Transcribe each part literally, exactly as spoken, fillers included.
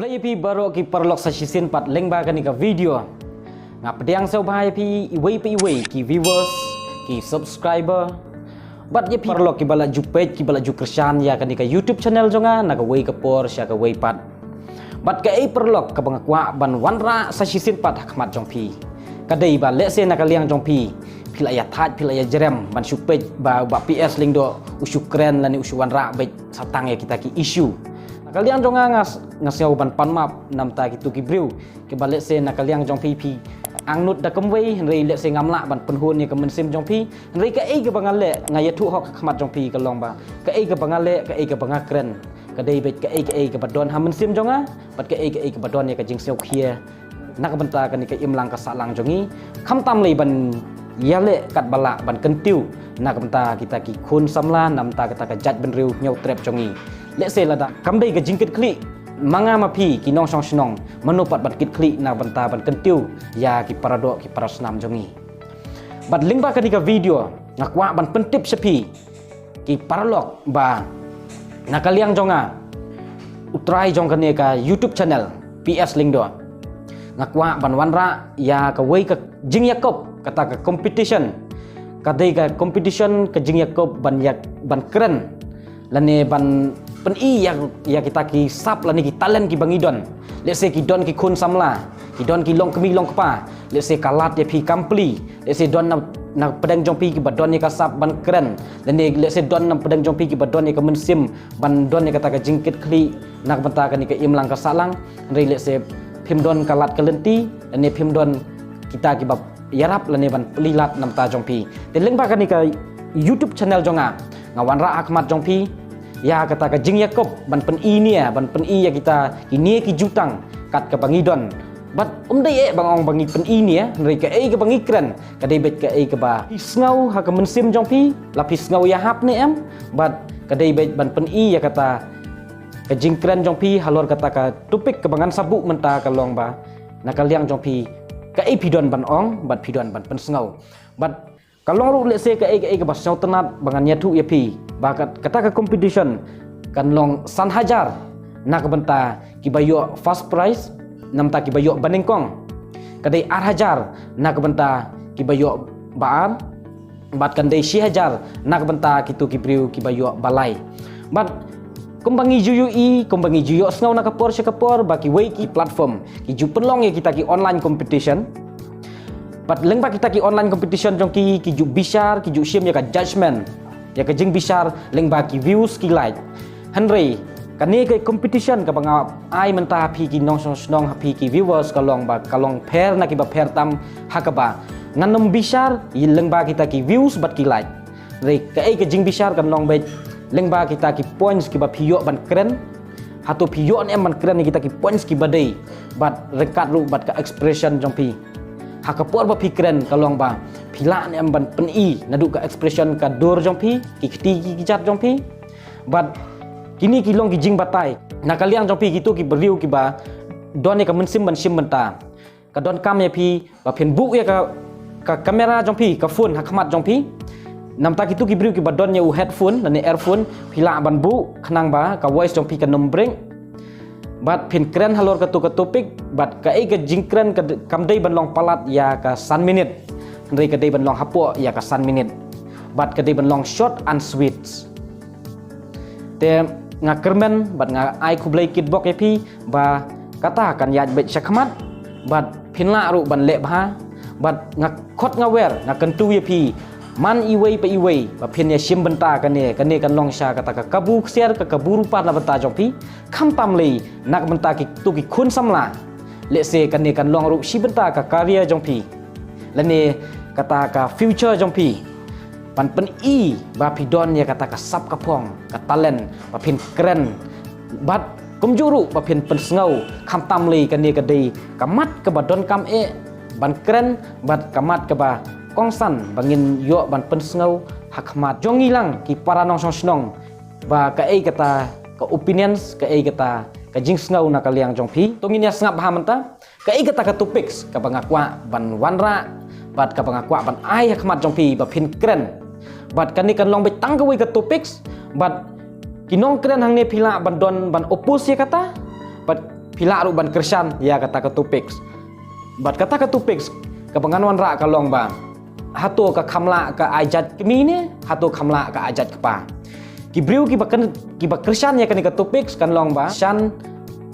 Khublei ïa phi baroh ki paralok sa shisien pat lyngba kane ka video. Nga pdiang sngewbha ïa phi iwei pa iwei ki viewers, ki subscriber. Bad ïa phi paralok kiba la ju peit, kiba la ju kyrshan ïa kane ka YouTube channel jong nga na kawei ka por sha kawei pat. Bad kaei paralok kaba nga kwah ban wanrah sa shisien pat ha khmat jong phi, ka dei ba lehse na ka liang jong phi, phi la ïa thait, phi la ïa jrem ban shu peit ba, ba P S Lyngdoh u shu kren lane u shu wanrah beit sa tang ïa kita ki issue. Na ka liang jong nga, nga s-, nga sngew ban pan map namta kitu ki briew kiba lehse na ka liang jong phi phi angnud da kumwei, hynrei lehse ngam lah ban pynhun ïa ka mynsiem jong phi. Hynrei kaei kaba nga leh, nga ïathuh hok ha khmat jong phi ka long ba kaei kaba nga leh, kaei kaba nga kren, ka dei beit kaei kaei kaba don ha mynsiem jong nga, bad kaei kaei kaba don ïa ka jingsngewkhia na ka bynta kane ka imlang ka sahlang jong ngi, khamtam lei ban ïaleh katba lah ban kyntiew na ka bynta kita ki khun samla, na bynta kata ka jaitbynriew hynñiewtrep jong ngi. Lehse lada kam dei ka jingkitkhlieh ma nga ma phi ki nongshong shnong, mano pat ban kitkhlieh na ka bynta ban kyntiew ïa ki paradoh ki parasnam jong ngi. Bad lyngba kane ka video nga kwah ban pyntip sha phi ki paralok ba na ka liang jong nga, u trai jong kane ka YouTube channel P S Lyngdoh, nga kwah ban wanrah ïa kawei ka jingïakob, kata ka competition. Ka dei ka competition ka jingïakob ban ïa, ban kren lane ban pyni ïa, ïa kita ki sap lane ki talent kiba ngi don. Lehse ki don ki khun samla, ki don ki longkmie longkpa, lehse ka lad ïa phi kam plie, lehse don na, na pdeng jong phi kiba don ïa ka sap ban kren, lane lehse don na pdeng jong phi kiba don ïa ka mynsiem ban don ïa kata ka jingkitkhlieh na ka bynta kane ka imlang ka sahlang, hynrei lehse phim don ka lad ka lynti, lane phim don kita kiba ïarap lane ban plie lad namta jong phi. Te lyngba kane ka YouTube channel jong nga, nga wanrah ha khmat jong phi ïa kata ka jingïakob ban pyni ne, ban pyni ïa kita kine ki jutang kat kaba ngi don. Bad um dei eh ba nga ong ba ngi pyni ne, hynrei kaei kaba ngi kren ka dei beit kaei kaba phi sngew ha ka mynsiem jong phi, la phi sngew ïahap ne em. Bad ka dei beit ban pyni ïa kata ka jingkren jong phi halor kata ka topic kaba ngan sa buh mynta ka long ba na ka liang jong phi kaei phi don ban ong bad phi don ban pynsngew. Bad ka long ruh lehse kaei kaei kaba sngewtynnat ba ngan ïathuh ïa phi ba kat-, kata ka competition kan long san hajar na ka bynta kiba ïoh first prize, na bynta kiba ïoh banyngkong. Ka dei ar hajar na ka bynta kiba ïoh ba ar, bad kan dei shi hajar na ka bynta kitu ki briew kiba ïoh ba lai. Bad kumba ngi ju ïohi, kumba ngi ju ïohsngew na ka por sha ka por ba kiwei ki platform ki ju pynlong ïa kita ki online competition. Bad lyngba kita ki online competition jong ki, ki ju bishar, ki ju shim ïa ka judgment, ïa ka jingbishar lyngba ki views, ki like. Hynrei kane ka competition kaba nga ai mynta ha phi ki nongshong shnong, ha phi ki viewers, ka long ba ka long pher na kiba pher tam, ha kaba ngan ym bishar lyngba kita ki views bad ki like. Hynrei kaei ka jingbishar kan long beit lyngba kita ki points kiba phi ïoh ban kren. Hato phi ïoh ne em ban kren ïa kita ki points kiba dei, bad ryngkat ruh bad ka expression jong phi. Ha ka por ba phi kren ka long ba phi lah ne em ban pyni naduh ka expression ka dur jong phi, ki kti ki kjat jong phi. Bad kine ki long ki jingbatai na ka liang jong phi, kitu ki briew kiba don ïa ka mynsiem ban shim bynta. Ka donkam ïa phi ba phin buh ïa ka, ka kamera jong phi, ka phone ha khmat jong phi. Na bynta kitu ki briew kiba don ïa u headphone lane earphone, phi lah ban buh khnang ba ka voice jong phi kan ym break. Bad phin kren halor katu ka topic, bad kaei ka jingkren ka d-, kam dei ban long palat ïa ka san minit, hynrei ka dei ban long hapoh ïa ka san minit. Bad ka dei ban long short and sweet. Te nga kyrmen bad nga ai khublei kitbok ïa phi ba kata kan ïaid beit sha khmat, bad phin lah ruh ban leh bha. Bad nga khot nga wer, nga kyntu ïa phi man iwei pa iwei ba phin ïa shim bynta kane, kane kan long sha kata ka kabu ksiar, ka kabu rupa na bynta jong phi. Khamtam lei na ka bynta kitu ki khun samla. Lehse kane kan long ruh shi bynta ka career jong phi, lane kata ka future jong phi. Ban pyni ba phi don ïa kata ka sap ka phong, ka talent, ba phin kren. Bad kumjuh ruh ba phin pynsngew, khamtam lei kane ka dei ka mat kaba donkam eh ban kren, bad ka mat kaba kongsan ba ngin ïoh ban pynsngew ha khmat jong ngi lang ki para nongshong shnong, ba kaei kata ka opinions, kaei kata ka jingsngew na ka liang jong phi. To ngin ïa sngap bha mynta kaei kata ka topics kaba nga kwah ban wanrah, bad kaba nga kwah ban ai ha khmat jong phi ba phin kren. Bad kane kan long beit tang kawei ka topics, bad ki nongkren hangne phi lah ban don ban oppose ïa kata, bad phi lah ruh ban kyrshan ïa kata ka topics. Bad kata ka topics kaba ngan wanrah ka long ba, hato ka kham lah ka ai jait kmie ne, hato kham lah ka ai jait kpa. Ki briew kiba kyn-, kiba kyrshan ïa kane ka topics kan long ba shan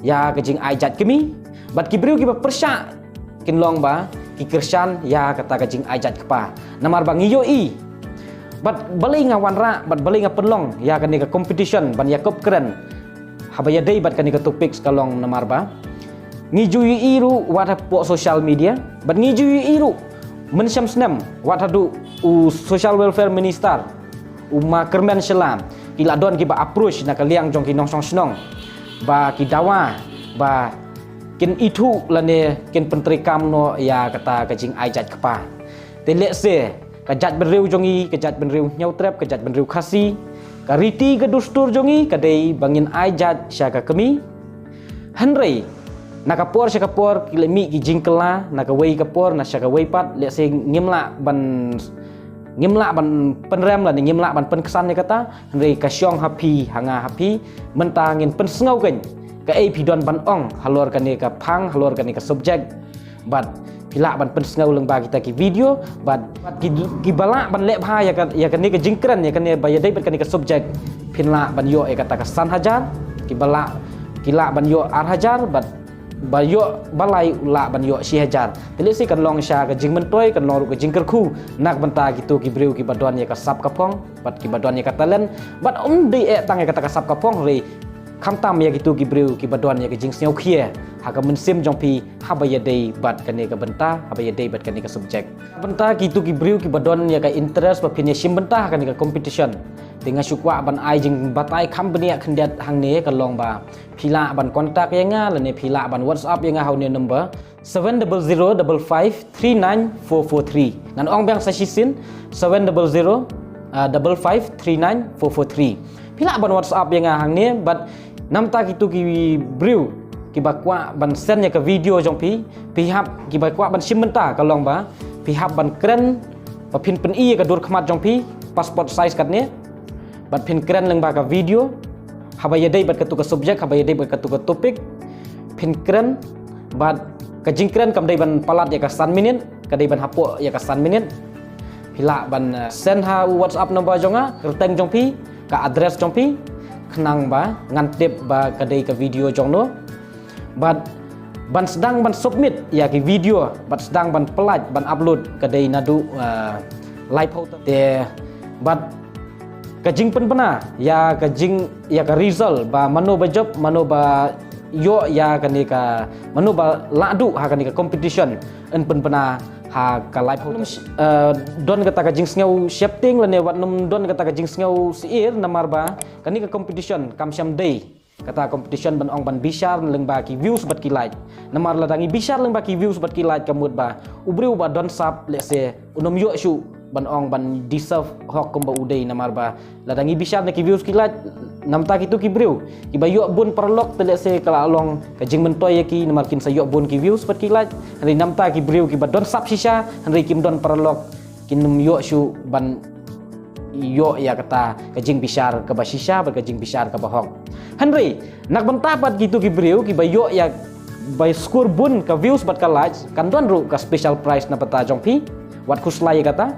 ïa ka jingai jait kmie. Bad ki briew kiba pyrshah kin long ba ki kyrshan ïa kata ka jingai jait kpa. Namar ba ngi ïohi, bad balei nga wanrah, bad balei nga pynlong ïa kane ka competition ban ïakob kren haba ïadei bad kane ka topics ka long namar ba ngi ju ïohi ruh wat hapoh social media, bad ngi ju ïohi ruh mynshem snem wat haduh u Social Welfare Minister, u Ma Kyrmen Shylla, ki la don kiba approach na ka liang jong ki nongshong shnong ba ki dawa ba kin ithuh lane kin pyntreikam noh ïa kata ka jingai jait kpa. Te lehse ka jaitbynriew jong ngi, ka jaitbynriew Hynñiewtrep, ka jaitbynriew Khasi, ka riti ka dustur jong ngi ka dei ba ngin ai jait sha ka kmie. Hynrei na ka por sha ka por ki la mih ki jingkylla, na kawei ka por na sha kawei pat, lehse ngim lah ban, ngim lah ban pynrem lane ngim lah ban pynksan ïa kata. Hynrei ka shong ha phi, ha nga, ha phi, mynta ngin pynsngew kein kaei phi don ban ong halor kane ka phang, halor kane ka subject. Bad phi lah ban pynsngew lyngba kita ki video, bad, bad ki, kiba lah ban leh bha ïa ka, ïa kane ka jingkren, ïa kane ba ïadei bad kane ka subject, phin lah ban ïoh ïa kata ka san hajar, kiba lah, ki lah ban ïoh ar hajar, bad ba ïoh ba lai lah ban ïoh shi hajar. Te lehse kan long sha ka jingmyntoi, kan long ruh ka jingkyrkhu na ka bynta kito ki briew kiba don ïa ka sap ka phong bad kiba don ïa ka talent, bad ym dei eh tang ïa kata ka sap ka phong, hynrei khamtam ïa kito ki briew kiba don ïa ka jingsngewkhia ha ka mynsiem jong phi haba ïadei bad kane ka bynta, haba ïadei bad kane ka subject. Bynta kito ki briew kiba don ïa ka interest ba phin ïashim bynta ha kane ka competition, te nga shu kwah ban ai jingbatai kham bniah khyndiat hangne ka long ba phi lah ban contact ïa nga lane phi lah ban WhatsApp ïa nga ha une u number seven double zero double five three nine four four three. Ngan ong biang sa shisien, seven double zero double five three nine four four three. Phi lah ban WhatsApp ïa nga hangne, bad namta kito ki briew kiba kwah ban send ïa ka video jong phi, phi hap, kiba kwah ban shim bynta ka long ba phi hap ban kren ba phin pyni ïa ka dur khmat jong phi, passport size katne, bad phin kren lyngba ka video haba ïadei bad katu ka subject, haba ïadei bad katu ka topic. Phin kren, bad ka jingkren kam dei ban palat ïa ka san minit, ka dei ban hapoh ïa ka san minit. Phi lah ban, eh, send ha u WhatsApp number jong nga, kyrteng jong phi, ka address jong phi, khnang ba ngan tip ba ka dei ka video jong no. Bad ban sdang ban submit ïa ki video, bad sdang ban pyllait ban upload ka dei naduh, eh, laiphew te, bad ka jingpynbna ïa ka jing, ïa ka result ba mano ba jop, mano ba ïoh ïa kane ka, mano ba lah duh ha kane ka competition, yn pynbna ha ka laiphew. Eh, don kata ka jingsngew sheptieng lane wat nym don kata ka jingsngew syiar, namar ba kane ka competition kam shym dei kata competition ban ong ban bishar lyngba ki views bad ki like. Namar lada ngi bishar lyngba ki views bad ki like, ka mut ba u briew ba don sap, lehse u nym ïoh shuh ban ong ban deserve hok kumba u dei. Namar ba lada ngi bishar na ki views ki like, namta kito ki briew kiba ïoh bun paralok, te lehse ka la long ka jingmyntoi ïa ki, namar kin sa ïoh bun ki views bad ki like. Hynrei namta ki briew kiba don sap shisha hynrei kim don paralok, kin nym ïoh shuh ban ïoh ïa kata ka jingbishar kaba shisha bad ka jingbishar kaba hok. Hynrei na ka bynta pat kito ki briew kiba ïoh ïa, ba score bun ka views bad ka likes, kan don ruh ka special prize na bynta jong phi. Wat khuslai ïa kata.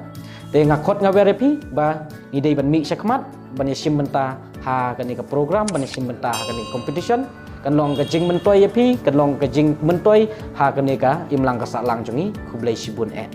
Te nga khot nga wer ïa phi ba ngi dei ban mih shakhmat ban ïashim bynta ha kane ka program, ban ïashim bynta ha kane ka competition. Kan long ka jingmyntoi ïa phi, kan long ka jingmyntoi ha kane ka imlang ka sahlang jong ngi. Khublei shibun eh.